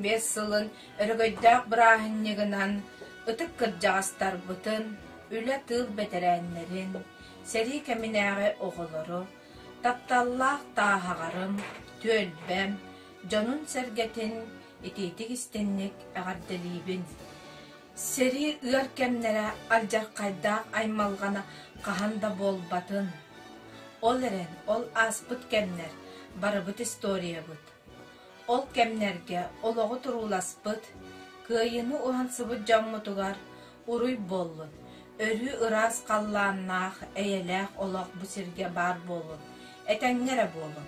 75 сылын өрөгөйдөөх бырааһынньыгынан ытык кырдьаҕастарбытын, үлэ-тыыл бэтэрээннэрин, сэрии кэминээҕи оҕолору, тапталлаах Тааһаҕарым, түөлбэм, дьонун-сэргэтин итиитик-истинник эҕэрдэлиибин! Сэрии ыар кэмнэрэ алдьархайдаах аймалҕана хаһан да буолбатын. Ол эрэн ол ааспыт кэмнэр барыбыт историябыт. Ол кэмнэргэ олоҕу турууласпыт, кыайыыны уһансыбыт дьоммутугар уруй буоллун, өрүү ыраас халлааннаах, эйэлээх олох бу сиргэ баар буоллун, этэҥҥэ эрэ буолун.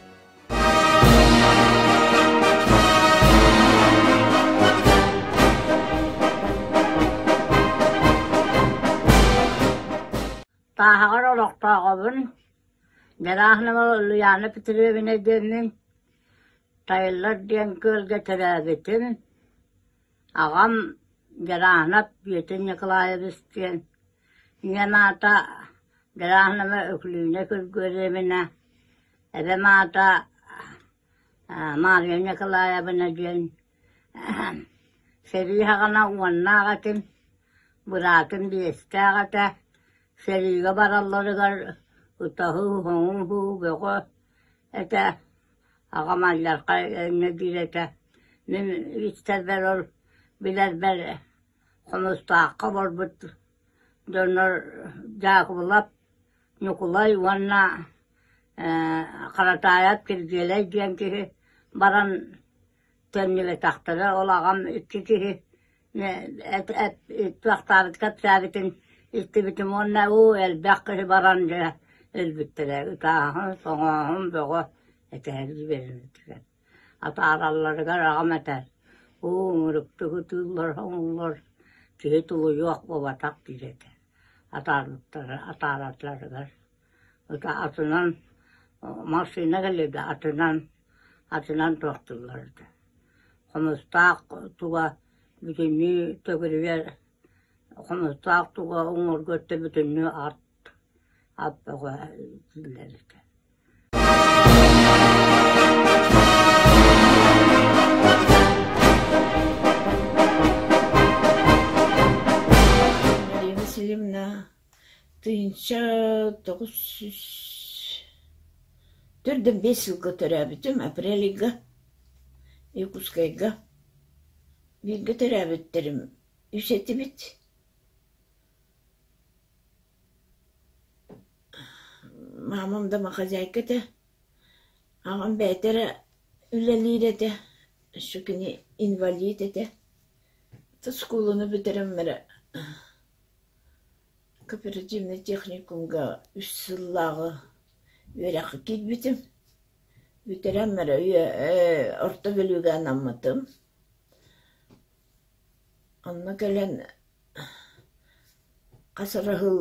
Тааһаҕар олохтооҕобун, Дьарааһынова Ульяна Петровна диэммин, Тайлар диэн күөлгэ төрөөбүтүм. Аҕам Дьарааһынап Петр Николаевич диэн, ийэм аата Дьарааһынова Өкүлүүнэ Күргүөрэбинэ, эбэм аата Мария Николаевна диэн. Сэрии саҕана уоннаах этим, быраатым биэстээх этэ, сэриигэ баралларыгар ытаһыы-хоҥуһуу бөҕө этэ. Аҕам алдьархай инньэ диир этэ. Мин истэрбэр ол билэрбэр Хомустаахха олорбут дьоннор Дьаакыбылап Ньукулай уонна Харатаайап Киргиэлэй диэн киһи баран төннүбэтэхтэрэ. Ол аҕам икки киһи туохтаабыт кэпсээбитин истибитим уонна уу элбэх киһи баран дьэ өлбүттэрэ. Ытааһын, соҥооһун бөҕө этээри биэрбиттэрэ. Атааралларыгар аҕам этэр: "Уу ыҥырыктык ытыыллар, хоҥуллар, киһи тулуйуох буолбатах" диир этэ. Атаарбыттара атааратларыгар. Атынан массыына кэллэ атынан атынан туохтууллар этэ. Хомустаах туга бүтүннүү төгүрүйэр хомустаах туга уҥуоргу өттө бүтүннүү ат ат бөҕө дииллэр этэ. Мария Васильевна 1900 төрдүн биэс сылга төрөөбүтүм, апрель ыйга Якутскайга. Бииргэ төрөөбүттэрим үс этибит. Маамам домохозяйка этэ, аҕам бэйэтэ эрэ үлэлиир этэ, өссө кини инвалид этэ. Оскуоланы бүтэрэн эрэ кооперативнай техникумга үс сыллааҕы үөрэххэ киирбитим. Бүтэрэн эрэ Орто Бүлүүгэ анаммытым. Онно кэлэн хас эрэ сыл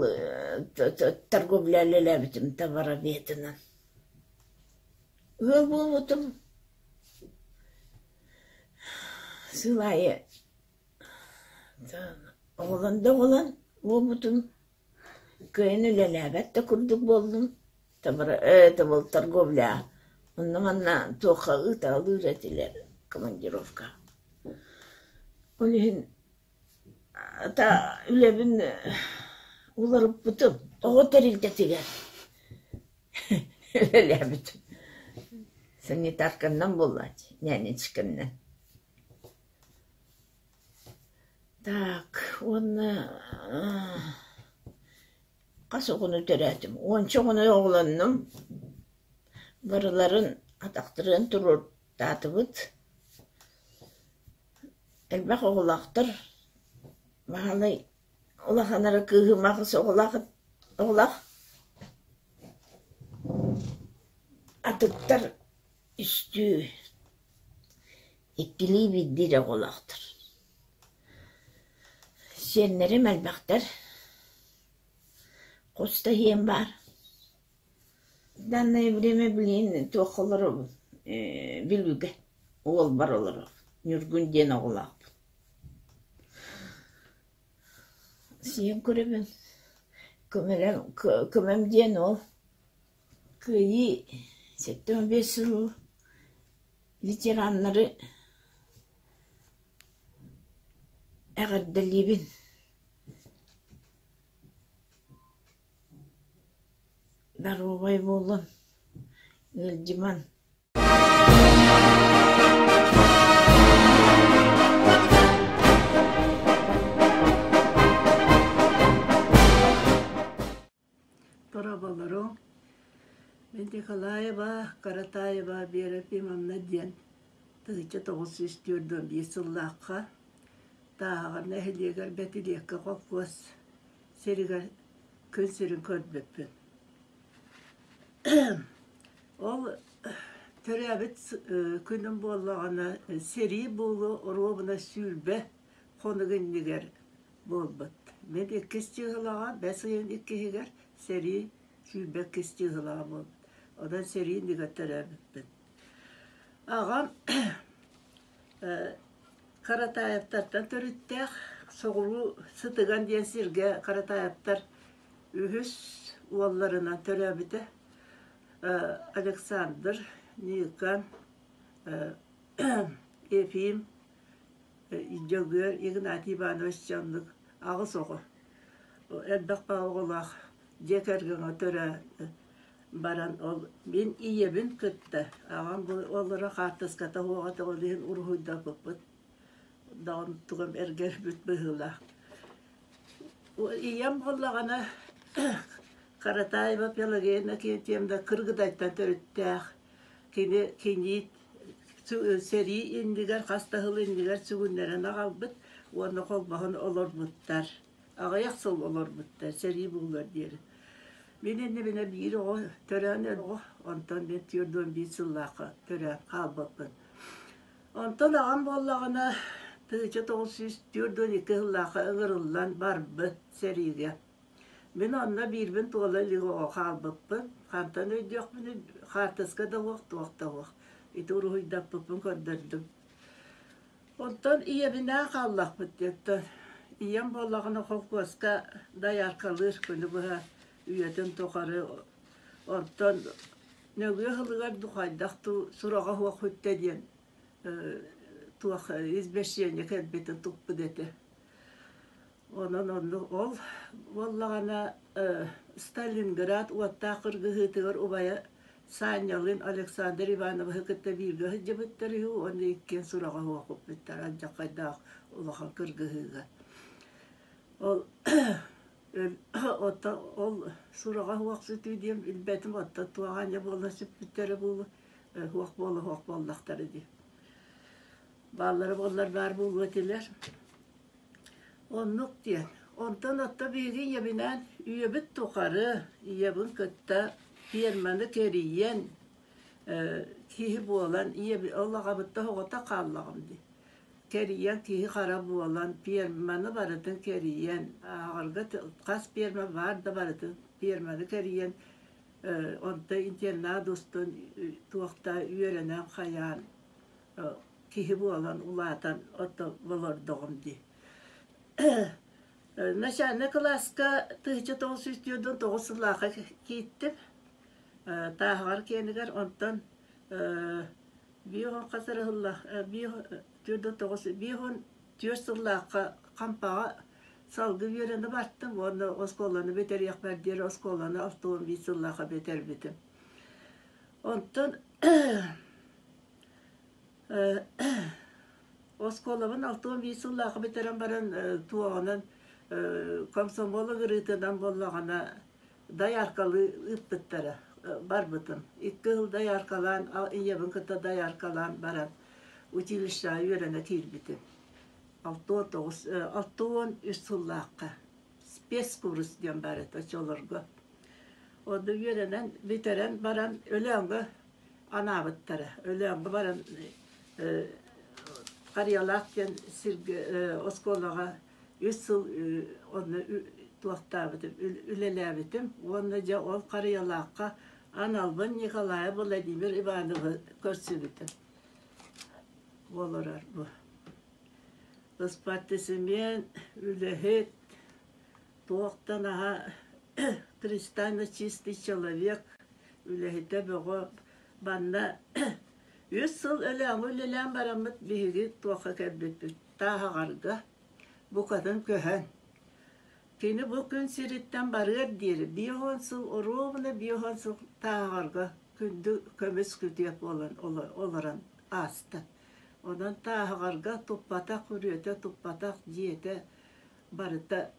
торговля үлэлээбитим товароведынан. Ыал буолбутум. Сыл аайы оҕолон да оҕолон буолбутум. Кыайан үлэлээбэт да курдук буоллум. Торговля онно-манна туохха ыыталыыр этилэр командировка. Ол иһин үлэбин уларыппытым. Оҕо тэрилтэтигэр үлэлээбитим. Санитарканнан буоллааччы, нянечканнан. Так уонна хас оҕону төрөөтүм? Уонча оҕону оҕолоннум. Барыларын атахтарын туруортаатыбыт. Элбэх оҕолоохтор. Баһылай улахан эрэ кыыһым аҕыс оҕолоох оҕолоох. Атыттар үстүү, иккилии биирдии эрэ оҕолоохтор. Сиэннэрим элбэхтэр. Хос да иһиэм баар. В данное время билигин туохха олоробун Бүлүүгэ уолбар олоробун. Ньургун диэн оҕолоохпун. Сиэн көрөбүн. Көмөлөм көмөм диэн ол Кыайыы 75 сыл ветераннары. Эҕэрдэлиибин! Доруобай буолун, ыалдьымаҥ! Дорооболоруҥ! Мин Николаева, Каратаева Вера Ефимовна диэн 1945 сыллаахха Тааһаҕар нэһилиэгэр Бэтилиэккэ холкуос сиригэр күн сирин көрбүппүн. Ол төрөөбүт күнүм буоллаҕына сэрии буолуо оруобуна 20 хонук иннигэр буолбут. Мин иккис чыыһылаҕа бэс ыйын иккиһигэр сэрии 22 чыыһылаҕа буолбут. Онон сэрии иннигэр төрөөбүппүн. Аҕам Каратаевтартан төрүттээх Соҕуруу Сытыган диэн сиргэ Каратаевтар үһүс уолларынан төрөөбүтэ. Александр, Никон, Ефим, Дьөгүөр, Игнатий Иванович дьоннук аҕыс оҕо. Элбэх оҕолоох дьиэ кэргэҥҥэ төрөөн баран ол мин ийэбин кытта аҕам бу олоро хаартыската суоҕа ол иһин уруһуйдаппыппыт даҕаны тугум эргэрбит быһыылаах. Ийэм буоллаҕына Каратаева Пелагея Иннокентьевна Кыргыдайтан төрүттээх. Кини киниит сэрии иннигэр хас да сыл иннигэр сүгүннэрэн аҕалбыт уонна холбоһон олорбуттар. Аҕыйах сыл олорбуттар сэрии буолуор диэри. Мин иннибинэ биир оҕо төрөөн оҕо, онтон мин 41 сыллаахха төрөөн хаалбыппын. Онтон аҕам буоллаҕына 1942 сыллаахха ыҥырыллан барбыт сэриигэ. Мин онно биирбин туола илик оҕо хаалбыппын. Хантан өйдүөхпүнүй, хаартыска да суох, туох да суох. Ити уруһуйдаппыппын көрдөрдүм. Онтон ийэбинээн хааллахпыт диэттэн. Ийэм буоллаҕына холкуоска дояркалыыр күнү быһа үйэтин тухары. Онтон нөҥүө сылыгар дуу хайдах дуу сураҕа суох сүттэ диэн туох извещение кэлбитин туппут этэ. Онон оннук ол буоллаҕына Сталинград уоттаах кыргыһыытыгар убайа Санялыын Александр Ивановиһы кытта бииргэ сылдьыбыттар үһү уонна иккиэн сураҕа суох бүппүттэр алдьархайдаах улахан кыргыһыыга. Ол оттон ол сураҕа суох сүтүү диэн билбэтим оттон туох аанньа буола сүппүттэрэ буолуо суох буола суох буоллахтара дии. Бааллара буоллар баар буолуо этилэр. Оннук диэн. Онтон отто биһиги ийэбинээн үйэбит тухары ийэбин кытта ферманы кэрийэн киһи буолан ийэби ол аҕабыттан оҕото хааллаҕым дии. Кэрийэн киһи-хара буолан ферманы барытын кэрийэн ааҕарга хас ферма баар да барытын ферманы кэрийэн онто интернат устун туохта үөрэнэн хайаан киһи буолан улаатан ото олордоҕум дии. Начальнай кылааска 1949 сыллаахха киирдим. Тааһаҕар киэнигэр онтон биир хас эрэ сыллаах биир төрт тоҕус 54 сыллаахха Хампаҕа салгыы үөрэнэ бардым уонна оскуоланы бүтэриэхпэр диэри оскуоланы 61 сыллаахха бүтэрбитим. Онтон Оскуолабын 61 сыллаахха бүтэрэн баран туоҕунан комсомол ыҥырыытынан буоллаҕына дояркалыы ыыппыттара барбытым. Икки сыл дояркалаан ийэбин кытта дояркалаан баран училищеҕа үөрэнэ киирбитим. 69 63 сыллаахха спецкурс диэн баар этэ оччолорго. Онно үөрэнэн бүтэрэн баран Өлөөҥҥө анаабыттара. Өлөөҥҥө баран Харыйалаах диэн сиргэ оскуолаҕа үс сыл онно туохтаабытым, үлэлээбитим уонна дьэ ол Харыйалаахха аналбын Николаев Владимир Ивановы көрсүбүтүм. Олорор бу. Ыспартысымиэн, үлэһит, туох да наһаа кристально чистый человек, үлэһитэ бөҕө. Манна үс сыл Өлөөҥҥө үлэлээн бараммыт биһиги туохха кэлбиппит Тааһаҕарга. букатын көһөн. Кини бу күн сириттэн барыар диэри 50 сыл оруобуна 50 сыл Тааһаҕарга күндү көмүс күтүөт буолан олорон ааста. Онон Тааһаҕарга туппатах күрүөтэ, туппатах дьиэтэ барыта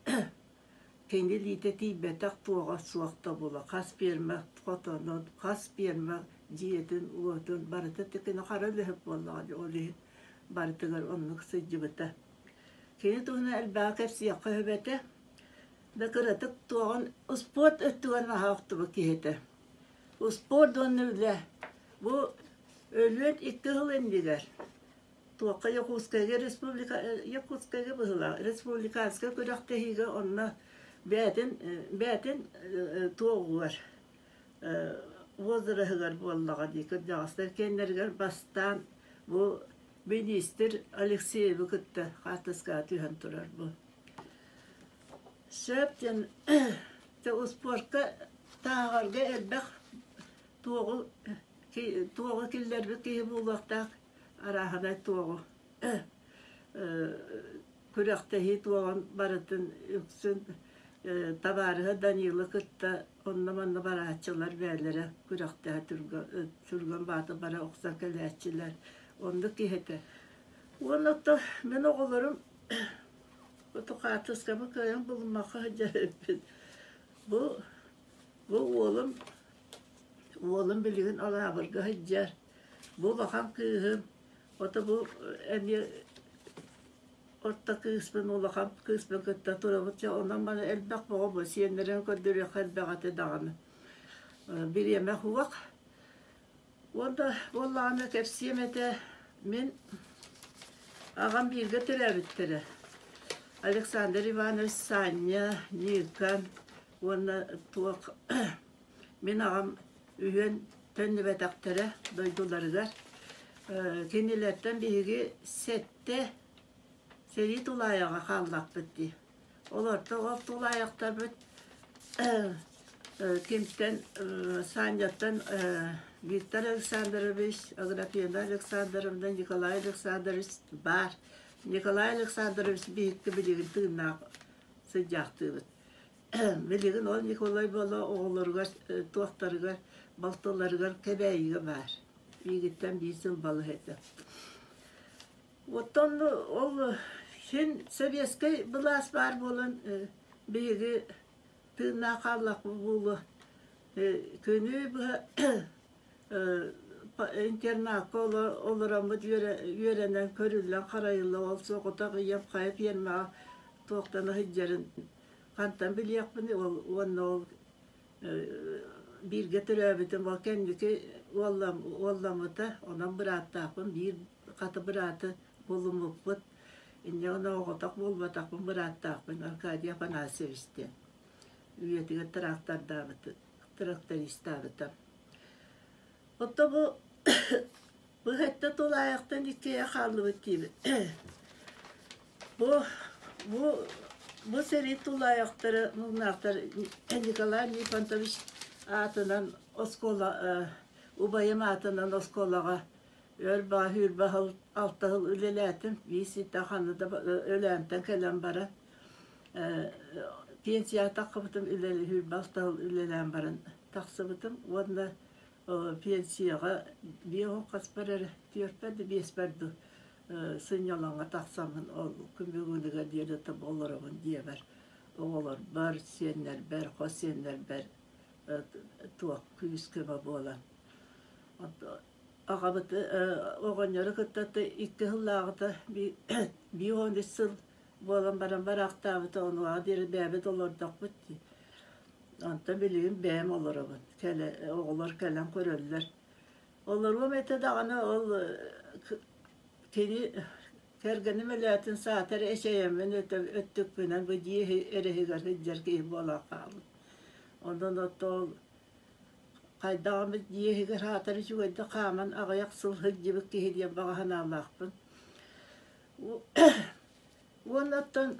кини илиитэ тиийбэтэх туоҕа суох да буолуо. Хас пиэрмэ хотонун, хас пиэрмэ дьиэтин-уотун барыта кини хара үлэһит буоллаҕа дии, ол иһин барытыгар оннук сылдьыбыта. Кини туһунан элбэҕи кэпсиэххэ сөп этэ. Да кыратык туоҕун успуорт өттүгэр наһаа охтубут киһи этэ. Успуорт уонна үлэ. Бу өлүөн икки сыл иннигэр туохха Якутскайга республика Якутскайга быһыылаах республиканскай күрэхтэһиигэ онно бэйэтин бэйэтин туоҕугар возраһыгар буоллаҕа дии кырдьаҕастар кэннэригэр бастаан бу Миниистир Алексеевы кытта хаартыскаҕа түһэн турар бу. Сөп диэн успуорка тааҕарга элбэх туоҕу туоҕу киллэрбит киһи буолуохтаах арааһынай туоҕу күрэхтэһии туоҕун барытын үксүн табаарыһа Данилы кытта онно-манна барааччылар бэйэлэрэ күрэхтэһэ түргэн баата бара охсон кэлээччилэр. Оннук киһи этэ. Уонна оттон мин оҕолорум оту хаартыскабын кыайан булуммакка сылдьар эбиппин. Бу бу уолум уолум билигин Алаабырга сылдьар. Бу улахан кыыһым ото бу эмиэ орто кыыспын улахан кыыспын кытта турабыт. Дьэ онон-манан элбэх оҕо бу сиэннэрин көрдөрүөххэ элбэх этэ даҕаны. Бириэмэ суох. Уонна буоллаҕына кэпсиэм этэ, мин аҕам бииргэ төрөөбүттэрэ Александр Иванович Саня, Никон уонна туох мин аҕам үһүөн төннүбэтэхтэрэ дойдуларыгар. Кинилэртэн биһиги сэттэ сэрии тулаайаҕа хааллахпыт дии. Олортон ол тулаайахтарбыт кимтэн Саняттан Виктор Александрович, Аграфена Александровна, Николай Александрович баар. Николай Александрович биһикки билигин тыыннаах сылдьаахтыыбыт. Билигин ол Николай буола оҕолоругар туохтарыгар, балтыларыгар Кэбээйигэ баар. Миигиттэн биир сыл балыс этэ. Оттон ол син сэбиэскэй былаас баар буолан биһиги тыыннаах хааллахпыт буолуо. Күнү быһа интернакка олороммут үөрэнэн көрүллэн харайылла ол соҕотох ийэм хайа фермаҕа туохтан сылдьарын хантан билиэхпиний ол уонна ол бииргэ төрөөбүтүм ол кэнники уолламмыта онон бырааттаахпын биир хата бырааты булуммуппут инньэ гынан оҕотох буолбатахпын бырааттаахпын Аркадий Афанасьевич диэн үйэтигэр трактордаабыт трактористаабыта Оттон бу быһыттан тулаайахтан иккиэйэх хааллыбыт диибит. Бу бу бу сэрии тулаайахтара муҥнаахтар Николай Нифонтович аатынан оскуола убайым аатынан оскуолаҕа өр баа сүүрбэ сыл алта сыл үлэлээтим. Биир сиртэн ханна да Өлөөнтөн кэлэн баран пенсияҕа таххыбытым үлэлии сүүрбэ алта сыл үлэлээн баран тахсыбытым уонна пенсияҕа биэс хаспар эрэ түөрпэр да биэспэр дуу сынньалаҥҥа тахсаммын ол күн бүгүнүгэр диэри олоробун дьиэбэр оҕолорбор сиэннэрбэр хос сиэннэрбэр туох күүс-көмө буолан аҕабыт оҕонньору кытта икки сыллааҕыта биир уон үс сыл буолан баран бараахтаабыта онуоха диэри бэйэбит олордохпут дии Онтон билигин бэйэм олоробун. Кэлэ, оҕолор кэлэн көрөллөр. Олоруом этэ даҕаны ол кини кэргэним өлөөтүн саатар эчэйэммин өттүкпүнэн бу дьиэ эрэһигэр сылдьар киһи буолан хаалбыт. Онон оттон ол хайдах эмит дьиэ иһигэр саатар үчүгэйдик хааман аҕыйах сыл сылдьыбыт киһи диэн баҕа санаалаахпын. Уонна оттон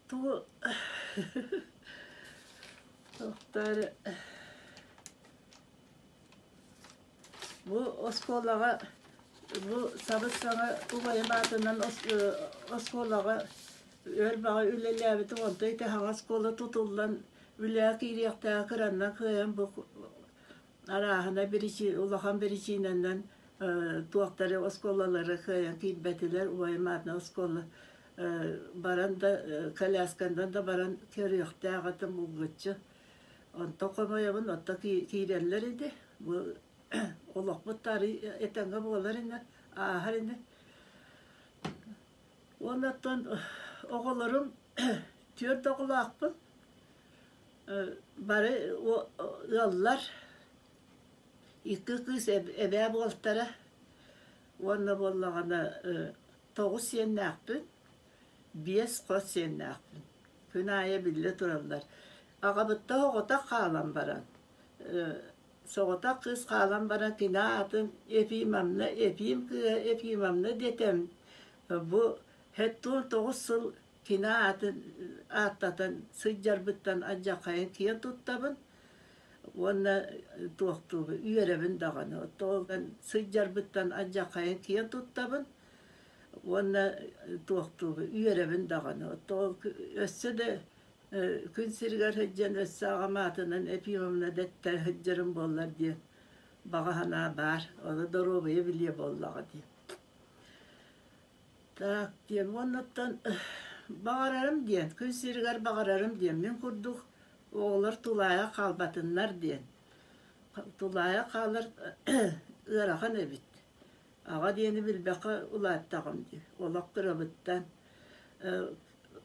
Тугу туохтаары бу оскуолаҕа Бу сабыс-саҥа убайым аатынан оскуолаҕа өр баҕа үлэлээбитим, онтон ити хаҥас оскуола тутуллан үлэҕэ киириэхтээх кыраннан кыайан бу арааһына улахан биричиинэнэн туохтары оскуолалары кыайан киирбэтилэр. Убайым аатынан оскуола баран да колясканан да баран көрүөхтээх этим булгуччу. Онтон хомойобун, оттон киирэллэр ини. Бу олохпут таарый этэҥҥэ буолар ини, ааһар ини. Уонна оттон оҕолорум түөрт оҕолоохпун. Бары ыаллар. Икки кыыс эбээ буолтара. Уонна буоллаҕына тоҕус сиэннээхпин, биэс хос сиэннээхпин. Күн аайы биллэ тураллар. Аҕабыттан оҕото хаалан баран, соҕотох кыыс хаалан баран кини аатын Ефимовна, Ефим кыыһа Ефимовна диэтэм. Бу 79 сыл кини аатын ааттатан сылдьарбыттан алдьархайын киэн туттабын уонна туохтуубун үөрэбин даҕаны. Сылдьарбыттан алдьархайын киэн туттабын уонна туохтуубун үөрэбин даҕаны. Өссө да күн сиригэр сылдьан өссө аҕам аатынан Ефимовна дэттэр сылдьарым буоллар диэн баҕа санаа баар. Ону доруобуйа билиэ буоллаҕа дии. Так диэн уоннаттан баҕарарым диэн, күн сиригэр баҕарарым диэн мин курдук оҕолор тулаайах хаалбатыннар диэн. Тулаайах хаалар ыарахан эбит. Аҕа диэни билбэххэ улааттаҕым дии. Олох кырабыттан.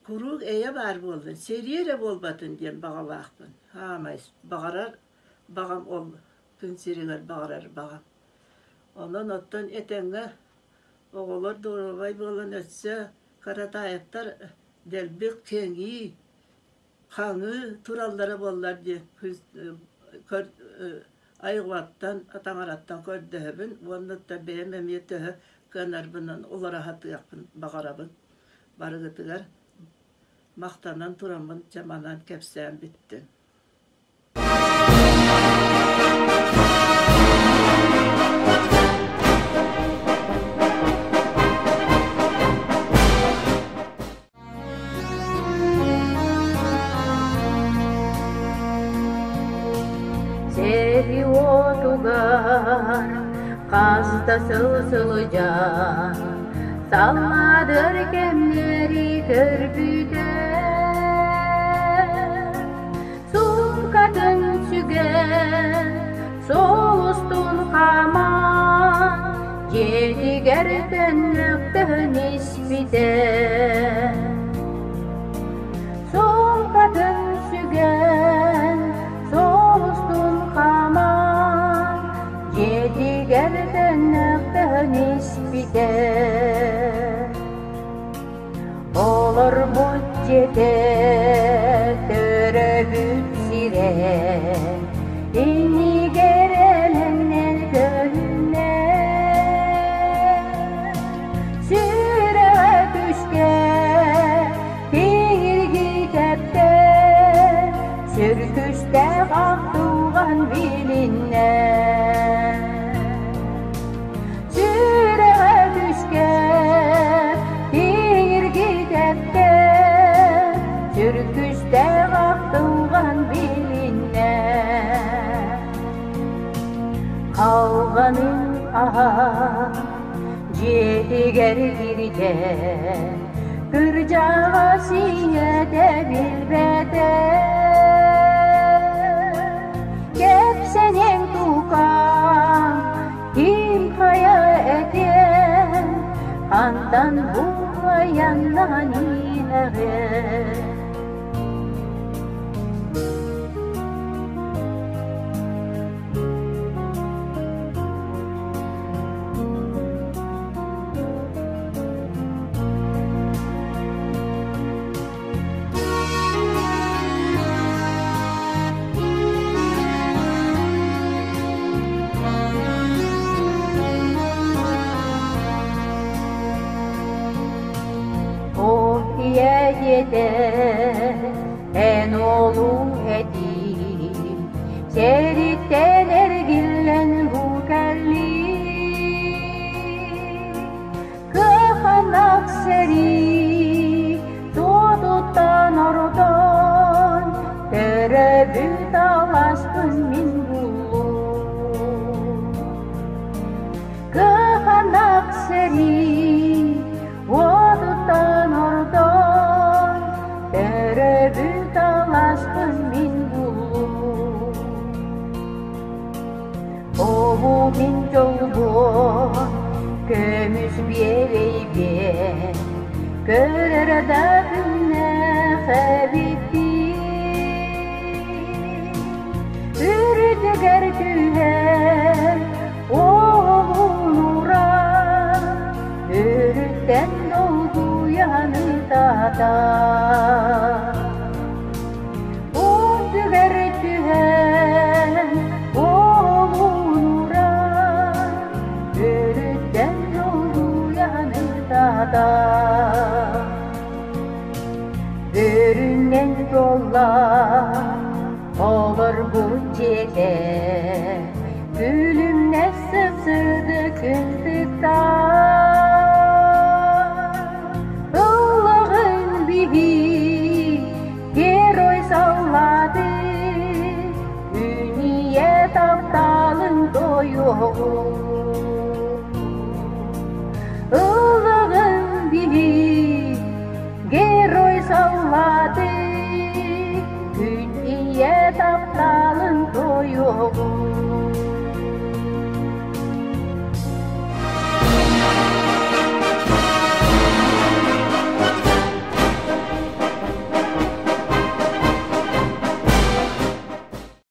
Куруук эйэ баар буоллун, сэрии эрэ буолбатын диэн баҕалаахпын. Хаамай баҕарар баҕам ол күн сиригэр баҕарар баҕам. Онон оттон этэҥҥэ оҕолор доруобай буолан өссө Каратаевтар дэлби кэҥии, хаҥыы тураллара буоллар диэн айылҕаттан, таҥараттан көрдөһөбүн уонна бэйэм эмиэ төһө кыанарбынан олоро сатыахпын баҕарабын. Барыгытыгар махтанан тураммын дьэ манан кэпсээн бүттүм. Сэрии уотугар хас да сыл сылдьан, салладыр кэмнэри көрбүтэ. Сумкатын сүгэн, суол устун хааман, дьиэтигэр төннүктэн испитэ. Сумкатын сүгэн, суол устун хааман, дьиэтигэр төннүктэн испитэ. Олорбут дьиэтэ төрөөбүт сирэ иннигэр элэҥнэн көһүннэ. Сүрэҕэ күүскэ тиҥиргии тэптэ, сүр күүстээх ахтылҕан билиннэ. Сүрэҕэ күүскэ тиҥиргии тэптэ, сүр күүстээх ахтылҕан билиннэ. Халҕанын аһа дьиэтигэр киирдэ, кырдьаҕас ийэтэ билбэтэ. Кэпсэниэҥ тукаам, ким хайа этиэн, хантан булайаннан иһэҕин? Ол ийэ диэтэ эн уолуҥ этиим, сэриттэн эргиллэн бу кэллим. сэрии туотуттан ордон, төрөөбүт алааспын мин буллум. Кыһанах сэрии уотуттан ордон, төрөөбүт алааспын мин буллум. Оҕу мин дьолбун, көмүс биэрэйбин, көрөр да күннээх эбиппин. Үрдүгэр түһэр уолун уран, өрүттэн долгуйан ытата. Үрдүгэр түһэн уолун уран, өрүттэн долгуйан ытата. Бөрүнэн туолла олорбут дьиэтэ, күлүмнэс сып-сырдык күн тыкта. Ыллаҕын биһи герой саллааты, күн ийэ тапталын тойуоҕун. Ыллаҕын биһи герой саллааты,